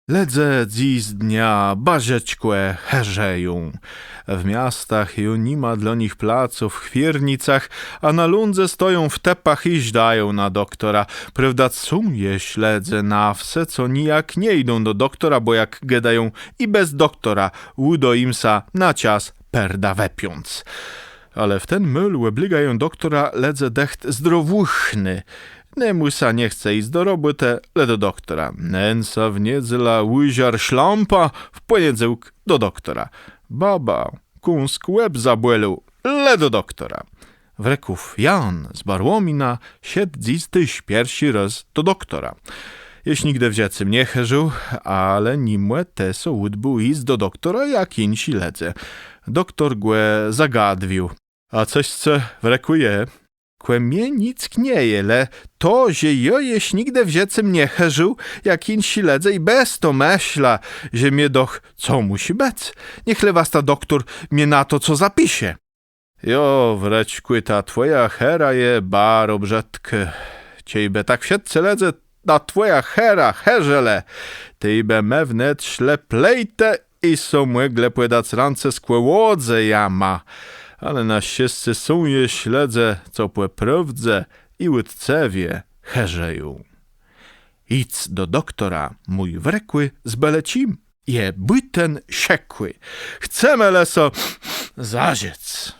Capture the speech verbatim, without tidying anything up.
Lëdze dzysdnia baro rzôdkò chòrzeją. W miastach ju ni ma dlô nich placu w chwiernicach, a na lądze stoją w tëpach i żdają na doktora. Prôwda, są jesz lëdze na wsë, co nijak nie jidą do doktora, bò jak gôdają, i bez doktora ùdô jim sã na czas perda wëpiąc. Ale w ten môl òblôgają doktora lëdze dëcht zdrowùchny. Nemù sã nie chce jic do robòtë, le do doktora. Nen sã w niedzelã ùżarł szlampã, w pòniedzôłk do doktora. Babã kąsk łeb zabòlôł, le do doktora. Wrëków Jan z Barłomina szedł dzys téż pierszi rôz do doktora. Jesz nigdë w żëcym nie chòrzôł, ale nimò te so ùdbôł jic do doktora jak jinszi lëdze. Doktor gò zagadwił: „A cos cë, wrëkù, je?” „Kò mie nick nie je, le to, że jô jesz nigdë w żëcym nie chòrzôł jak jinszi lëdze i bez to mëszlã, że mie doch co mùszi bëc. Niech le wasta doktor mie na to co zapisze.” „Jo, wrëczkù, ta twòja chëra je baro brzëdkô. Czejbë tak wszëtcë lëdze na twòjã chërã chòrzelë, tej bë më wnet szlë plejta i so mòglë pòdac rãce z kòłodze jama. Ale na szczescé są jesz lëdze, co pò prôwdze i ùtcëwie chòrzeją.” Jic do doktora, mój wrëkù, z bële czim, je bùten szëkù. Chcemë le so zażëc.